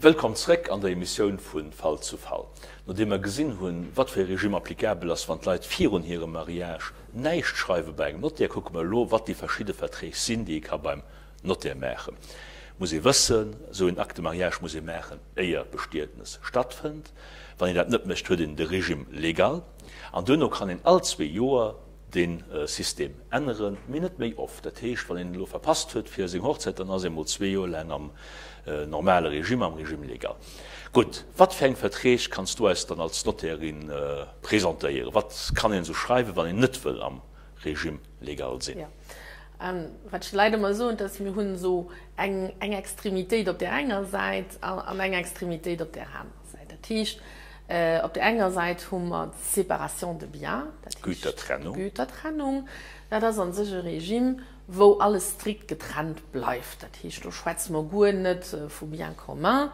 Wëllkomm zréck an der Emissioun vu Fall zu Fall. Nodeem mer gesinn hunn, wat fir e Regime applicabel ass, wann d'Leit virun hirem Mariage näischt schreiwe bei engem Notaire, kucke mer elo, wat déi verschidde Verträg sinn, déi ee ka beim Notaire maachen. Muss ee wëssen, esou een Acte de mariage muss ee maachen, éier d'Bestietnes stattfënnt. Wann een dat net mécht, huet een de Régime légal. An duerno kann een all zwee Joer de System änneren, mee net méi oft. Dat heescht, wann een elo verpasst huet fir seng Hochzäit, dann ass ee mol zwee Joer laang am normale Regime, am Régime légal. Gutt, wat fir eng Verträg kanns du eis dann als Notairin presentéieren? Wat kann een esou schreiwen, wann een net wëll am Régime légal sinn? Jo, wat ech de Leit ëmmer soen, dass mir hunn esou eng Extremitéit op där enger Säit an eng Extremitéit op där anerer Säit. Dat heescht, Op där enger Säit hu mer d'Séparation de biens, dat heescht d'Gütertrennung. Dat ass a sech e Regime, wou alles strikt getrennt bleift. Dat heescht, do schwätze mer guer net vu Biens communs.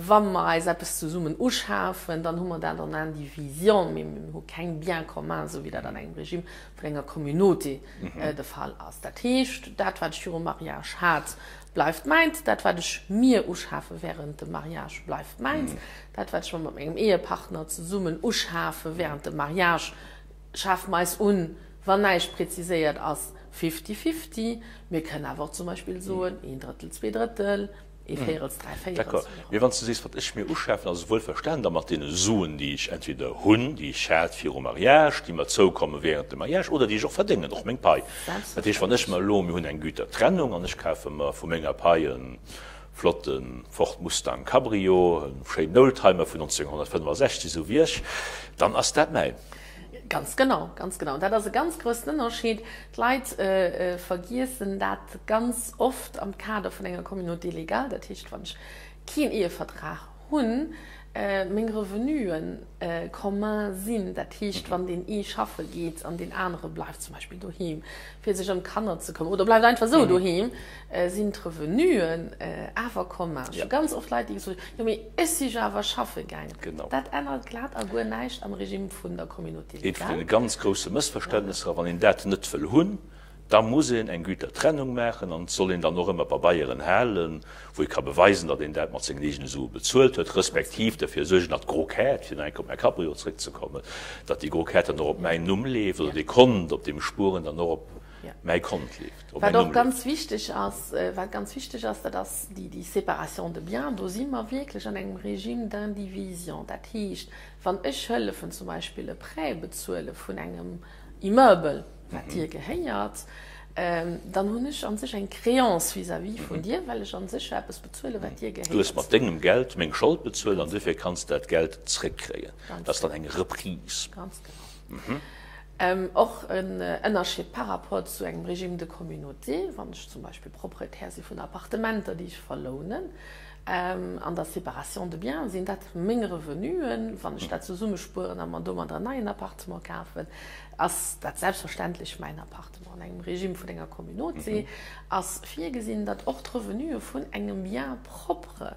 Wa mer eis eppes zesummen uschafen, dann hu mer dat en indivision, mee mir hu keng Biens communs, esou wéi dat an engem Regime vun enger Communauté de Fall ass. Dat heescht, dat, wat ech virum Mariage hat, Bleift mäins, dat wat ech mir uschafe während dem Mariage bleift mäins, dat wat ech mer mat mengem Ehepartner zesummen uschafe während dem Mariage schafe mer eis un, wann näischt präziséiert ass, fifty-fifty. Mir kënnen awer och zum Beispill soen, een Drëttel, zwee Drëttel, ee Véirels, dräi Véirels. D'accord. Mee wann s du sees, wat ech mir uschafen, ass et wuelverstan da mat deene Suen, déi ech entweder hunn, déi ech hat virum Mariage, déi mer zoukomme während dem Mariage oder déi ech och verdéngen, och meng Pai. Dat heescht, wann ech mer elo, mir hunn eng Gütertrennung an ech kafe mer vu menger Pai e flotte Ford Mustang Cabrio, e schéinen Oldtimer vun 1965, esou wéi ech, dann ass dat mäin. Ganz genau, ganz genau. Dat ass e ganz groussen Ënnerscheed. D'Leit vergiessen dat ganz oft am Kader vun enger Communauté légale, dat heescht, wann ech keen Ehevertrag hunn, meng Revenuen commun sinn. Dat heescht, wann deen ee schaffe geet an deen anere bleift zum Beispill doheem, fir sech ëm d'Kanner ze këmmeren, oder bleift einfach esou doheem, sinn d'Revenuen awer commun. Ech hu ganz oft Leit, déi gesot hunn, jo mee ech si jo awer schaffe gaangen. Dat ännert glat a guer näischt am Regime vun der Communauté légale. Eent vun deene ganz grousse Mëssverständnesser, a wann een dat net wëll hunn, Da muss een eng Gütertrennung maachen an et soll een dann och ëmmer Pabeieren halen, wou ee ka beweisen, datt een dat mat sengen eegene Sue bezuelt huet, respektiv derfir suergen, datt d'gro Käert, fir nach eng Kéier op mäi Cabrio zréckzekommen, datt déi gro Käert dann och op mäin Numm leeft oder dee Kont, op deem ech spueren, dann och op mäi Kont leeft, op mäin Wat och Numm leeft. ganz wichteg ass, wat ganz wichteg ass, dat ass déi Séparation de biens. Do si mer wierklech an engem Régime d'indivision. Dat heescht, wann ech hëllefen, zum Beispill e Prêt bezuele vun engem Immeuble, wat dir gehéiert, dann hunn ech a sech eng Créance vis-à-vis vun dir, well ech a sech jo eppes bezuelen, wat dir Du hues gehéiert. mat dengem Geld meng Schold bezuelt an duerfir kanns de dat Geld zréckkréien. Ganz Dat ass dann genau. eng Reprise. Ganz genau. Och en Ënnerscheed par rapport zu engem Régime de communauté, wann ech zum Beispill Propriétaire si vun Appartementer, déi ech verlounen, An der Séparation de biens sinn dat meng Revenuen. Wann ech dat zesummespueren a mer domadder en neien Appartement kafen, ass dat selbstverständlech mäin Appartement. An engem Regime vun enger Communauté ass virgesinn, datt och d'Revenue vun engem Bien propre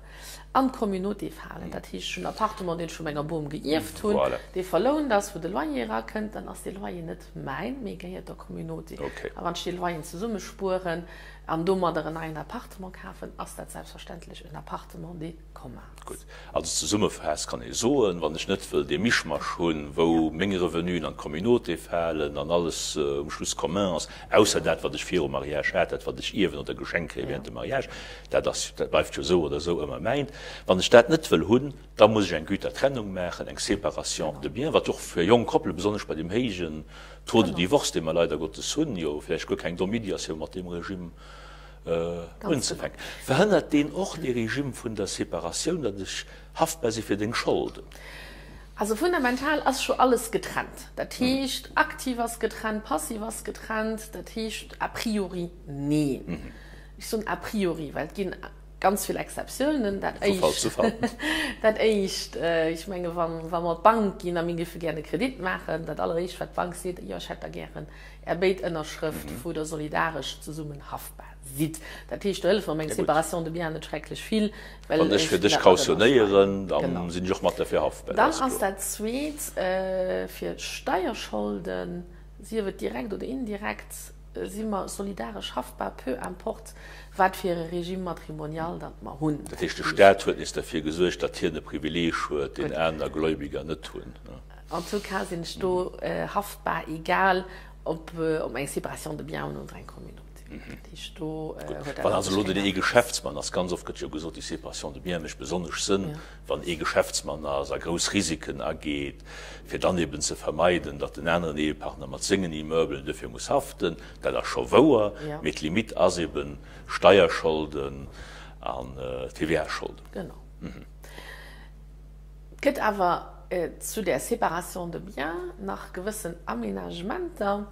an d'Communauté falen. Dat heescht, ech hunn en Appartement, deen ech vu menger Bom geierft hunn, dee verlount ass, wou de Loyer erakënnt, dann ass dee Loyer net mäin, mee gehéiert der Communauté. A wann ech dee Loyer zesummespueren, An domadder en neien Appartement kafen, ass dat selbstverständlech en Appartement de commerce. Gutt, also zesummefaasst kann ee soen, wann ech net wëll dee Mischmasch hunn, wou meng Revenuen an d'Communauté falen an alles um Schluss commun ass, ausser dat, wat ech virum Mariage hat, dat, wat ech ierwen oder geschenkt kréie während dem Mariage, dat ass, dat bleift jo esou oder esou ëmmer mäint. Wann ech dat net wëll hunn, da muss ech eng Gütertrennung maachen, eng Séparation de biens, wat och fir jonk Koppele besonnesch bei deem héijen Taux de divorce, dee mer leider Gottes hunn, jo vläicht guer keng domm Iddi ass, fir mat deem Regime unzefänken. Verhënnert deen och dee Regime vun der Separatioun, datt ech haftbar si fir deng Scholden? Also fundamental ass scho alles getrennt. Dat heescht, aktiv ass getrennt, passiv ass getrennt. Dat heescht a priori neen. Ech soen a priori, well et ginn Ganz vill Exceptiounen. Dat Vu Fall zu Fall. Dat Éischt, ech menge wa mer op d'Bank ginn a mir géife gären e Kredit maachen, dat alleréischt wat d'Bank seet, Jo, ech hätt da gären Är béid Ënnerschrëft, wou Der solidaresch zesummen haftbar sidd. Dat heescht, do hëlleft mer meng Séparation de biens net schrecklech vill, well Wann ech fir dech kautionéieren, da sinn ech och mat derfir haftbar, dat ass kloer. Dann ass dat Zweet, fir Steierscholden, sief et direkt oder indirekt. si mer solidaresch haftbar, peu importe wat fir e Régime matrimonial datt mer hunn. Dat heescht, de Staat huet nees derfir gesuergt, datt hien e Privileeg huet, deen aner Gläubiger net hunn. En tout cas sinn ech do haftbar, egal ob mer eng Séparation de biens hunn oder eng Communauté. Dat heescht, do huet dat. Wann also elo den ee Geschäftsmann ass, ganz oft gëtt jo gesot, déi Séparation de biens mécht besonnesch Sënn, wann ee Geschäftsmann ass a grouss Risiken ageet, fir dann eben ze vermeiden, datt den aneren Ehepartner mat sengen Immeublen duerfir muss haften. Dat ass scho wouer, mee d'Limite ass eben Steierscholden an TVA-Scholden. Genau. Et gëtt awer zu där Séparation de biens nach gewëssen Aménagementer,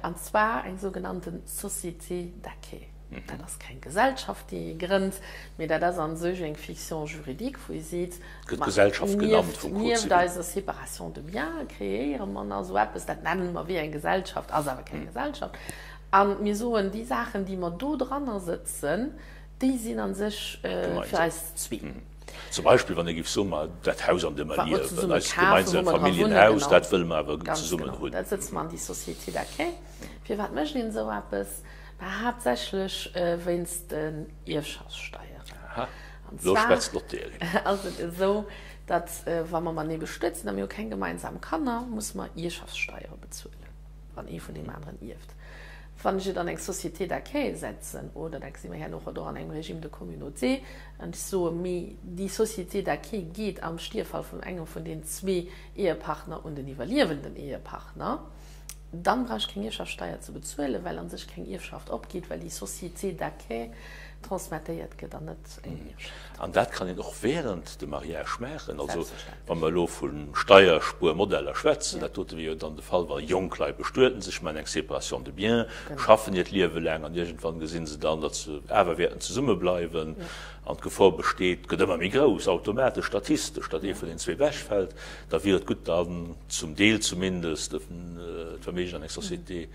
an zwar eng sougenannte Société d'acquêts. Dat ass keng Gesellschaft, déi ee grënnt, mee dat ass a sech eng Fiction juridique, wou ee seet, Gëtt Gesellschaft genannt vum Code civil. Nieft eiser Séparation de biens kreéiere mer nach esou eppes, dat nenne mer wéi eng Gesellschaft, ass awer keng Gesellschaft. A mir soen, déi Saachen, déi mer do dranner sëtzen, déi sinn a sech fir eis zwee. Zum Beispill, wann ee géif soen, ma dat Haus, an deem mer liewen, eist gemeinsamt Familljenhaus, dat wëlle mer awer zesummen hunn. Ganz genau, dat sëtze mer an déi Société d'accueil. Firwat mécht een esou eppes? Bah, haaptsächlech wéinst den Ierfschaftssteieren. Aha, elo schwätzt d'Notairin. Ass et esou, datt wa mer matenee bestuet sinn a mir hu keng gemeinsam Kanner, musse mer Ierfschaftssteiere bezuelen, wann ee vun deem aneren ierft. Wann ech et an eng Société d'accueil setzen, oder dat gesi mer herno och an engem Régime de communauté, an ech soe mee déi Société d'accueil geet am Stierffall vun engem vun den zwee Ehepartner un den iwwerliewenden Ehepartner, Dann brauch ech keng Ierfschaftssteier ze bezuelen, well an sech keng Ierfschaft opgeet, well déi Société d'acquêts transmettéiert gëtt an net eng Ierfschaft. An dat kann een och während dem Mariage maachen. Also wa mer elo vu Steierspuermodeller schwätzen, dat dote wier jo dann de Fall, wa jonk Leit bestueden sech, maachen eng Séparation de biens, schaffen hiert Liewe laang an iergendwann gesi se dann, datt se awer wäerten zesummebleiwen an d'Gefor besteet, gëtt ëmmer méi grouss, automatesch, statistesch, datt ee vun den zwee ewechfält. Da wier et gutt, dann zum Deel zumindest d'Verméigen an eng Société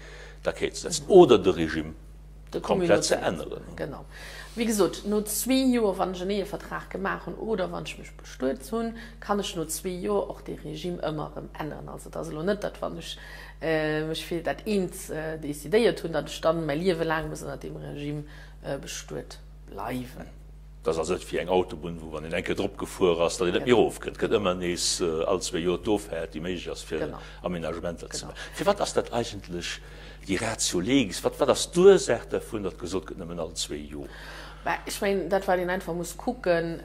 d'accueil ze setzen oder de Regime komplett ze änneren. Genau. Wéi gesot, no zwee Joer, wann ech en Ehevertrag gemaach hunn oder wann ech mech bestuet hunn, kann ech no zwee Joer och dee Regime ëmmer erëm änneren. Also et ass elo net, datt wann ech mech fir dat eent decidéiert hunn, datt ech dann mäi Liewe laang muss ënnert deem Regime bestuet bleiwen. Dat ass also net wéi eng Autobunn, wou wann een eng Kéier drop gefuer ass, datt een net méi erofkënnt. Et gëtt ëmmer nees all zwee Joer d'Offahrt, déi méiglech ass, fir Aménagementer ze maachen. Firwat ass dat eigentlech déi Ratio legis? Wat ass d'Ursaach dervun, datt gesot gëtt, nëmmen all zwee Joer? Mä ech mengen, dat wat een einfach muss kucken,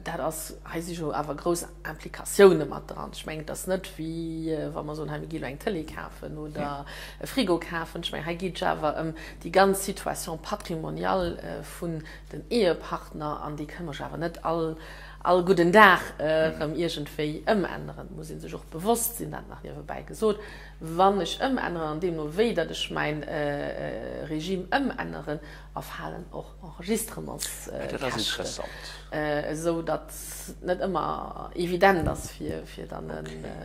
dat ass, hei si jo awer grouss Implikatioune mat dran. Ech mengen, et ass net wéi wa mer soen, hei mir gi elo eng Tëlee kafen oder e Frigo kafen. Ech mengen, hei geet et jo awer ëm déi ganz Situation patrimoniale vun den Ehepartner, an déi kënne mer jo awer net all all gudden Dag erëm iergendwéi ëmänneren. Et muss ee sech och bewosst sinn, dat nach niewebäi gesot, wann ech ëmänneren an deemno wéi datt ech mäin Regime ëmänneren, erfalen och Enregistrementskäschten, esou datt et net ëmmer evident ass fir fir dann e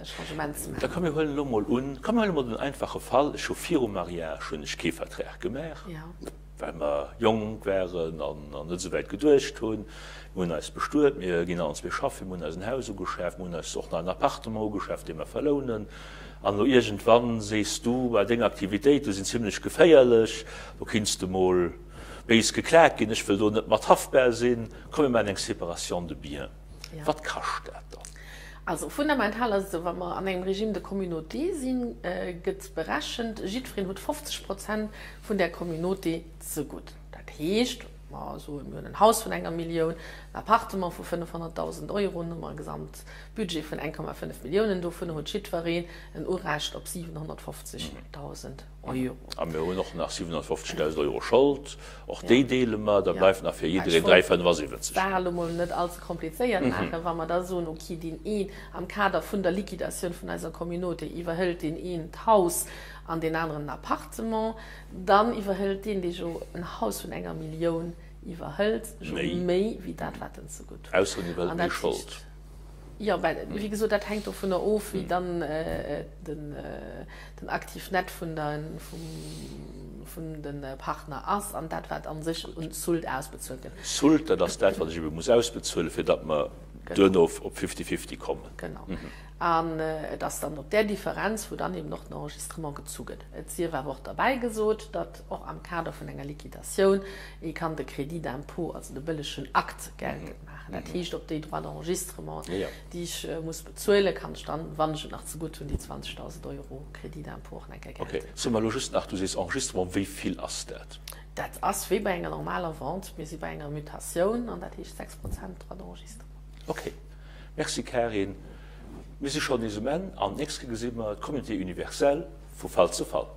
Changement ze maachen. Da komm mir huelen elo mol un, komm mir huele mol den einfache Fall, ech hu virum Mariage hunn ech kee Vertrag gemaach. Well mer jonk waren an net esou wäit geduecht hunn. Mir hunn eis bestuet, mir ginn allen zwee schaffen, mir hunn eis en Haus ugeschaaft, mir hunn eis och nach en Appartement ugeschaaft, dee mer verlounen. An elo iergendwann sees du, Bah, deng Aktivitéite sinn zimlech geféierlech, do kinns de mol béis geklakt ginn, ech wëll do net mat haftbar sinn, komm mir maachen eng Séparation de biens. Wat kascht dat dann? Also fundamental ass et esou, wa mer an engem Régime de communauté sinn, gëtt berechent, jiddwereen huet 50 Prozent vun där Communauté zegutt. Dat heescht, mer soen, mir hunn en Haus vun enger Millioun, en Appartement vu 500.000 Euro, hunn mer e Gesamtbudget vun 1,5 Milliounen. Dovunner huet jiddwereen en Urecht op 750.000 Euro. A mir hunn och nach 750.000 Euro Schold, och déi deele mer, da bleift nach fir jiddereen 3,75. Ech wollt d'Saach elo mol net allze komplizéiert maachen. Wa mer da soen, okay, deen een am Kader vun der Liquidatioun vun eiser Communauté iwwerhëlt deen een d'Haus an deen aneren en Appartement, dann iwwerhëlt deen, dee jo en Haus vun enger Millioun iwwerhëlt, jo méi wéi dat, wat en zegutt huet. Ausser en iwwerhëlt méi Schold. Jo, well, wéi gesot, dat hänkt dovunner of, wéi dann den Actif net vun de Partner ass an dat, wat a sech un Sult ausbezuelt gëtt. Sult, dat ass dat, wat ech ebe muss ausbezuelen, fir datt mer. duerno op Fifty-Fifty kommen. Genau. An et ass dann op där Differenz, wou dann eben och den Enregistrement gezu gëtt. Et sief awer och derbäi gesot, datt och am Kader vun enger Liquidatioun ee kann de Crédit d'impôt, also de bëllegen Akt, geltend maachen. Dat heescht, op déi Droits d'enregistrement, déi ech muss bezuelen, kann ech dann, wann ech et nach zegutt hunn, déi 20.000 Euro Crédit d'impôt och nach eng Kéier geltend maachen. Ok, soe mer elo just nach, du sees Enregistrement, wéi vill ass dat? Dat ass wéi bei enger normaler Vente. Mir si bei enger Mutatioun an dat heescht 6 Prozent Droits d'enregistrement. Ok, merci Karin. Mir si schonn nees um Enn an d'nächst Kéier gesi mer d'Communauté universelle vu Fall zu Fall.